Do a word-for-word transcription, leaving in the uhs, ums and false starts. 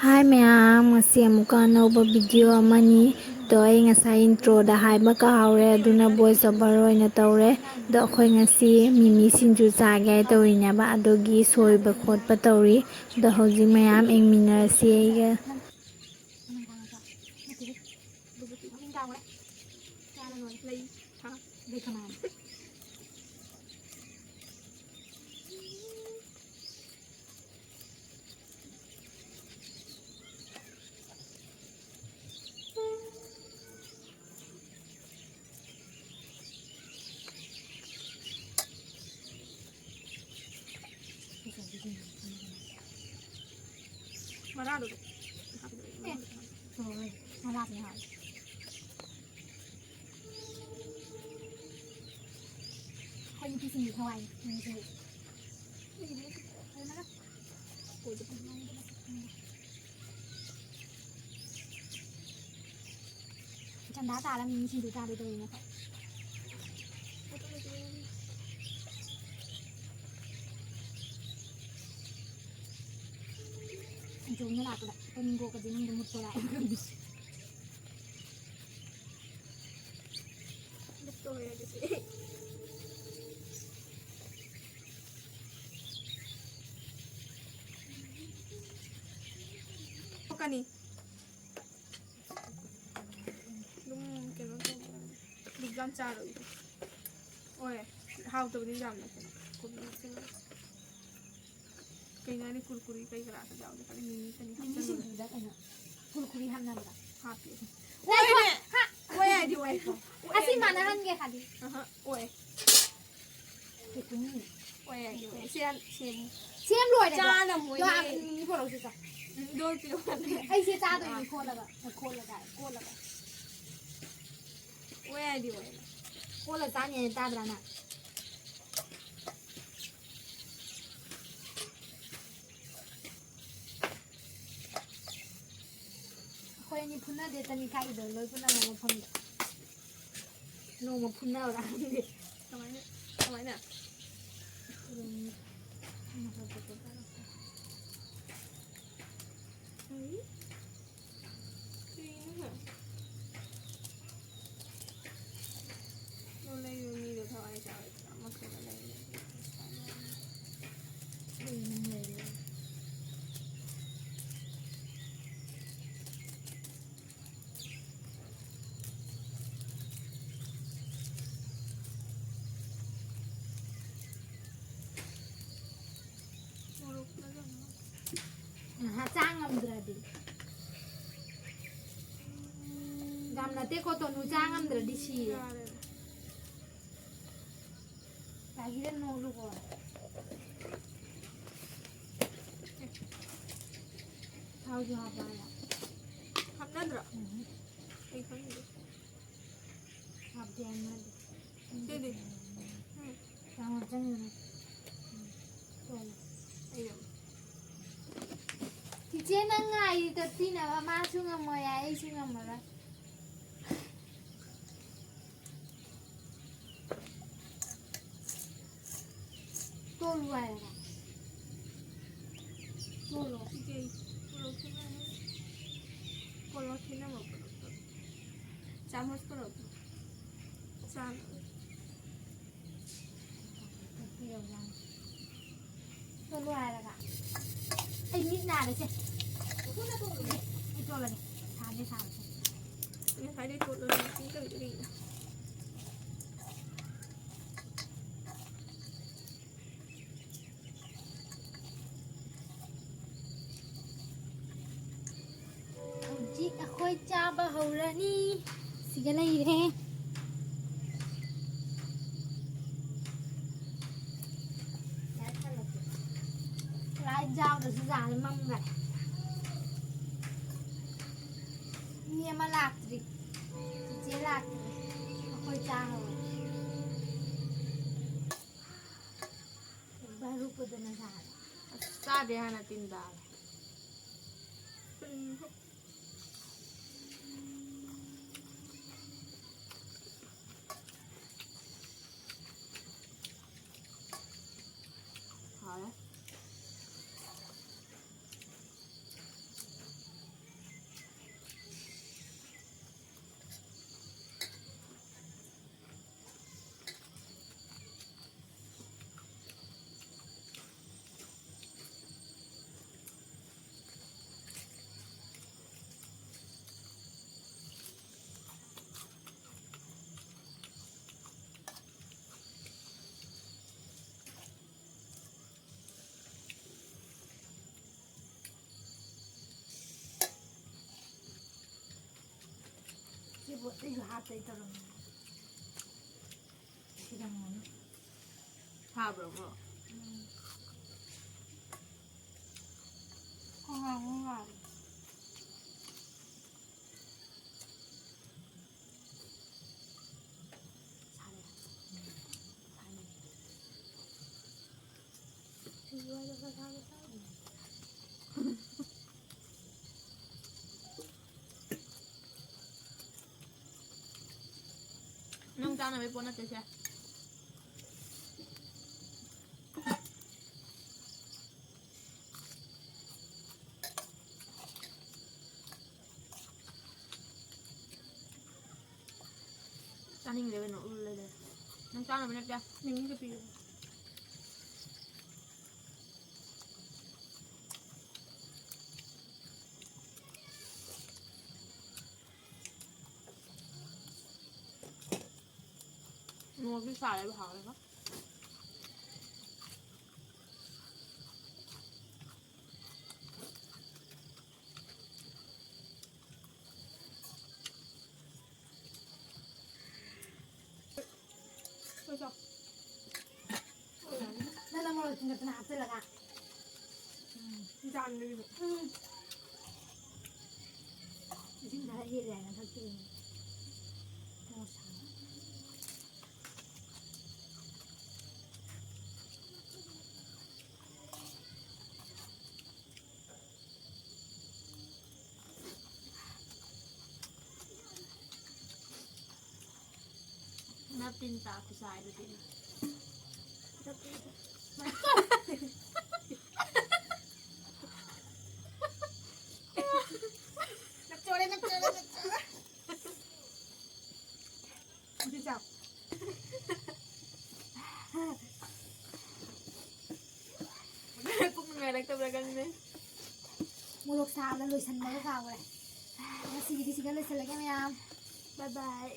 ꯍꯥꯏ ꯃꯌꯥꯝ, ꯉꯁꯤ ꯑꯃꯨꯛꯀ ꯑꯅꯧꯕ ꯚꯤꯗꯤꯑꯣ ꯑꯃꯅꯤ꯫ ꯑꯗꯣ ꯑꯩ ꯉꯁꯥꯏ ꯏꯟꯇ꯭ꯔꯣꯗ ꯍꯥꯏꯕ ꯀꯥꯎꯍꯧꯔꯦ, ꯑꯗꯨꯅ ꯚꯣꯏꯁ ꯑꯣꯚꯔ ꯑꯣꯏꯅ ꯇꯧꯔꯦ꯫ ꯑꯗꯣ ꯑꯩꯈꯣꯏ ꯉꯁꯤ ꯃꯤꯃꯤ ꯁꯤꯡꯖꯨ ꯆꯥꯒꯦ ꯍꯥꯏ ꯇꯧꯔꯤꯅꯦꯕ, ꯑꯗꯨꯒꯤ ꯁꯣꯏꯕ ꯈꯣꯠꯄ ꯇꯧꯔꯤ꯫ ꯑꯗꯣ ꯍꯧꯖꯤꯛ ꯃꯌꯥꯝ ꯌꯦꯡꯃꯤꯟꯅꯔꯁꯤ ꯑꯩꯒ꯫ ꯃꯔꯥꯗꯣ ꯍꯥꯞꯄꯤꯔꯛꯑꯣ꯫ ꯑꯦ, ꯍꯣꯏ, ꯃꯔꯥꯁꯦ ꯍꯥꯞꯄꯤ꯫ ꯑꯩꯈꯣꯏ ꯅꯨꯄꯤꯁꯤꯡꯒꯤ ꯊꯋꯥꯏꯅꯤ ꯃꯤꯃꯤꯁꯤꯡꯗꯤ꯫ ꯆꯟꯗꯥ ꯇꯥꯔ ꯃꯤꯃꯤ ꯁꯤꯡꯖꯨ ꯆꯥꯗꯣꯏ ꯇꯧꯔꯤꯅꯦ ꯑꯩꯈꯣꯏ꯫ ꯏꯇꯣꯝꯅ ꯂꯥꯛꯄꯗ ꯇꯣꯅꯤꯡꯀꯣꯛꯀꯁꯦ ꯅꯪꯗ ꯃꯨꯠꯄ ꯂꯥꯛꯑꯦ꯫ ꯂꯨꯞꯇꯧꯔꯦ ꯑꯗꯨꯗꯤ꯫ ꯊꯣꯛꯀꯅꯤ꯫ ꯑꯗꯨꯝ ꯀꯩꯅꯣ ꯇꯧꯕ꯫ ꯑꯗꯨꯝ ꯌꯥꯝ ꯆꯥꯔꯣꯏ꯫ ꯍꯣꯏ, ꯍꯥꯎꯇꯕꯅꯤ ꯌꯥꯝꯅ ꯀꯩꯅꯣ, ꯀꯣꯕꯤ ꯃꯁꯣꯏ꯫ ꯀꯩꯅꯣ ꯍꯥꯏꯅꯤ, ꯀꯨꯔꯀꯨꯔꯤ ꯀꯩ ꯀꯔꯥ ꯌꯥꯎꯗꯦ, ꯈꯪꯗꯦ, ꯃꯤꯃꯤ ꯈꯛꯇꯅꯤ ꯃꯤꯃꯤ ꯍꯥꯞꯆꯜꯂꯣ꯫ ꯁꯤꯡꯖꯨꯗ ꯀꯩꯅꯣ ꯀꯨꯔꯀꯨꯔꯤ ꯍꯥꯞꯅꯕ꯭ꯔꯥ? ꯍꯥꯞꯄꯦ꯫ ꯍꯣꯏꯅꯦ! ꯍꯣꯏ ꯍꯥꯏꯗꯤ ꯑꯣꯏ꯫ ꯑꯁꯤ ꯃꯥꯟꯅꯍꯟꯒꯦ ꯈꯜꯂꯤ꯫ ꯑꯍ, ꯑꯣꯏ꯫ ꯀꯨꯔꯀꯨꯔꯤ꯫ ꯑꯣꯏ ꯍꯥꯏꯗꯤ ꯑꯣꯏ꯫ ꯁꯤ ꯍꯥꯟ ꯁꯦꯝꯃꯨ꯫ ꯁꯦꯝ ꯂꯣꯏꯔꯦꯀꯣ? ꯆꯥꯅꯕ ꯑꯣꯏ ꯑꯗꯣ ꯂꯩ꯫ ꯃꯤꯃꯤ ꯄꯣꯔꯛꯑꯣ ꯁꯤ ꯆꯥ꯫ ꯎꯝ, ꯂꯣꯏ ꯄꯤꯔꯛꯑꯣ꯫ ꯑꯩꯁꯦ ꯆꯥꯗꯣꯏꯅꯤ ꯈꯣꯠꯂꯒ꯫ ꯈꯣꯠꯂꯒ, ꯀꯣꯠꯂꯒ꯫ ꯑꯣꯏ ꯍꯥꯏꯗꯤ ꯑꯣꯏ꯫ ꯀꯣꯠꯂ ꯆꯥꯅꯤ ꯍꯥꯏ ꯇꯥꯗ꯭ꯔꯥ ꯅꯪ? ꯑꯩꯈꯣꯏ ꯑꯅꯤ ꯐꯨꯅꯗꯦ, ꯇꯅꯤ ꯀꯥꯏꯗ ꯂꯣꯏ ꯐꯨꯅꯕ ꯃꯐꯝꯗ꯫ ꯅꯣꯡꯃ ꯐꯨꯅꯕ꯭ꯔꯥ ꯈꯪꯗꯦ꯫ ꯀꯃꯥꯏꯅ? ꯀꯃꯥꯏꯅ? ꯎꯝ꯫ ꯀꯩꯅꯣꯅꯦ? ꯂꯣ ꯂꯩꯕ ꯃꯤꯗꯣ ꯊꯋꯥꯏ ꯆꯥꯎꯔꯗꯤ ꯑꯃꯈꯛꯇ ꯂꯩꯔꯦ꯫ ꯀꯩꯅꯣ ꯂꯩꯔꯦ? ꯃꯣꯔꯣꯛ ꯃꯦꯠꯂꯝꯃꯣ꯫ ꯑꯍ, ꯆꯥ ꯉꯝꯗ꯭ꯔꯗꯤ꯫ ꯌꯥꯝ ꯅꯠꯇꯦꯀꯣ, ꯇꯣꯅꯨ, ꯆꯥ ꯉꯝꯗ꯭ꯔꯗꯤ ꯁꯤꯌꯦ꯫ ꯌꯥꯔꯦ꯫ ꯇꯥꯒꯤꯗ ꯅꯣꯛꯂꯨꯀꯣ꯫ ꯊꯥꯎꯁꯨ ꯍꯥꯞꯄ ꯍꯥꯏꯔꯣ? ꯍꯥꯞꯅꯗ꯭ꯔꯣ? ꯎꯝ꯫ ꯑꯩ ꯈꯪꯗꯦ꯫ ꯍꯥꯞꯇꯦ ꯍꯥꯏꯅꯗꯦ꯫ ꯁꯤꯗꯤ? ꯎꯝ꯫ ꯆꯥꯃꯁ ꯆꯪꯉꯤꯅꯦ꯫ ꯎꯝ꯫ ꯇꯣꯛꯑꯣ꯫ ꯑꯩ ꯑꯃꯨꯛ꯫ ꯆꯤꯆꯦ, ꯅꯪ ꯉꯥꯏꯔꯤ ꯇꯠꯄꯤꯅꯕ, ꯃꯥꯁꯨ ꯉꯝꯃꯣꯏ ꯍꯥꯏ, ꯑꯩꯁꯨ ꯉꯝꯃꯔꯣꯏ꯫ ꯇꯣꯠꯂꯨ ꯍꯥꯏꯔꯒ꯫ ꯇꯣꯠꯂꯣ꯫ ꯏꯆꯦ, ꯄꯣꯔꯣꯛ ꯈꯦꯠꯅꯕ, ꯄꯣꯔꯣꯛ ꯈꯦꯠꯅꯕ ꯄꯣꯔꯣꯛꯇꯣ꯫ ꯆꯥꯃꯁ ꯄꯣꯔꯣꯛꯇꯣ꯫ ꯆꯥꯅꯕ꯫ ꯇꯣꯠꯂꯨ ꯍꯥꯏꯔꯒ꯫ ꯑꯩ ꯃꯤꯠ ꯅꯥꯔꯦꯁꯦ꯫ ꯑꯩ ꯇꯣꯠꯂꯒꯦ꯫ ꯁꯥꯁꯦ ꯁꯥꯕꯁꯦ꯫ ꯉꯁꯥꯏꯗꯩ ꯇꯣꯠꯂꯣ, ꯅꯪ ꯁꯤ ꯇꯧꯔꯤꯗꯣ ꯀꯩꯒꯤꯅꯣ? ꯍꯧꯖꯤꯛ ꯑꯩꯈꯣꯏ ꯆꯥꯕ ꯍꯧꯔꯅꯤ꯫ ꯁꯤꯒ ꯂꯩꯔꯦ꯫ ꯂꯥꯏꯠ ꯌꯥꯎꯗ꯭ꯔꯁꯨ ꯌꯥꯔꯦ, ꯃꯝꯈꯔꯦ꯫ ꯃꯤ ꯑꯃ ꯂꯥꯛꯇ꯭ꯔꯤ꯫ ꯆꯤꯆꯦ ꯂꯥꯛꯇ꯭ꯔꯤ꯫ ꯑꯩꯈꯣꯏ ꯆꯥ ꯍꯧꯔꯦ꯫ ꯕꯥꯔꯨ ꯄꯗꯅ ꯆꯥꯔꯦ꯫ ꯑꯁ, ꯆꯥꯗꯦ ꯍꯥꯟꯅ ꯇꯤꯟ ꯇꯥꯔꯦ꯫ ꯍꯥꯎꯔꯦ꯫ ꯄꯣꯠ ꯑꯩꯁꯨ ꯍꯥꯞꯇ ꯑꯩ ꯇꯧꯔꯝꯃꯤꯅꯦ꯫ ꯁꯤꯔꯝꯒꯅꯤ꯫ ꯁꯥꯕ꯭ꯔꯣ, ꯃꯣꯔꯣꯛ? ꯎꯝ꯫ ꯈꯣꯡ ꯉꯥꯡ ꯉꯥꯡ ꯉꯥꯡ꯫ ꯁꯥꯔꯦ꯫ ꯎꯝ꯫ ꯁꯥꯔꯦ꯫ ꯅꯪ ꯆꯥꯅꯕꯩ ꯄꯣꯠ ꯅꯠꯇꯦ ꯁꯦ꯫ ꯆꯥꯅꯤꯡꯗꯦ ꯀꯩꯅꯣ, ꯎꯔꯨ ꯂꯩꯔꯦ꯫ ꯅꯪ ꯆꯥꯅꯕ ꯅꯠꯇꯦ꯫ ꯃꯤꯃꯤꯒ ꯄꯤꯌꯨ꯫ ꯃꯣꯔꯣꯛꯇꯤ ꯁꯥꯔꯦꯕ, ꯍꯥꯎꯋꯦꯕ꯫ ꯍꯣꯏ, ꯆꯥꯎ꯫ ꯅꯪꯅ ꯃꯣꯔꯣꯛ ꯊꯤꯟꯒꯠꯇꯅ ꯍꯥꯞꯆꯤꯜꯂꯒ꯫ ꯎꯝ, ꯏꯟꯖꯥꯡꯗꯨꯒꯤꯁꯨ꯫ ꯎꯝ꯫ ꯏꯁꯤꯡ ꯈꯔ ꯍꯦꯜꯂꯦ ꯍꯥꯏꯅ ꯊꯛꯇꯣꯏꯅꯦ꯫ ꯃꯣꯔꯣꯛ ꯁꯥꯕ꯫ ꯅꯞꯇꯤꯟ ꯇꯥ ꯈꯨꯁꯥꯏꯗꯨꯗꯤ꯫ ꯅꯞꯆꯣꯔꯦ, ꯅꯞꯆꯣꯔꯦ, ꯅꯞꯆꯣꯔꯦ꯫ ꯑꯗꯨ ꯆꯥꯎ꯫ ꯄꯨꯛ ꯅꯨꯡꯉꯥꯏꯔꯛꯇꯕ꯭ꯔꯥ ꯈꯪꯗꯦ꯫ ꯃꯣꯔꯣꯛ ꯁꯥꯕꯗ ꯂꯣꯏꯁꯟꯕꯒ ꯀꯥꯎꯔꯦ꯫ ꯉꯁꯤꯒꯤꯗꯤ ꯁꯤꯒ ꯂꯣꯏꯁꯜꯂꯒꯦ ꯃꯌꯥꯝ꯫ ꯕꯥꯏ ꯕꯥꯏ꯫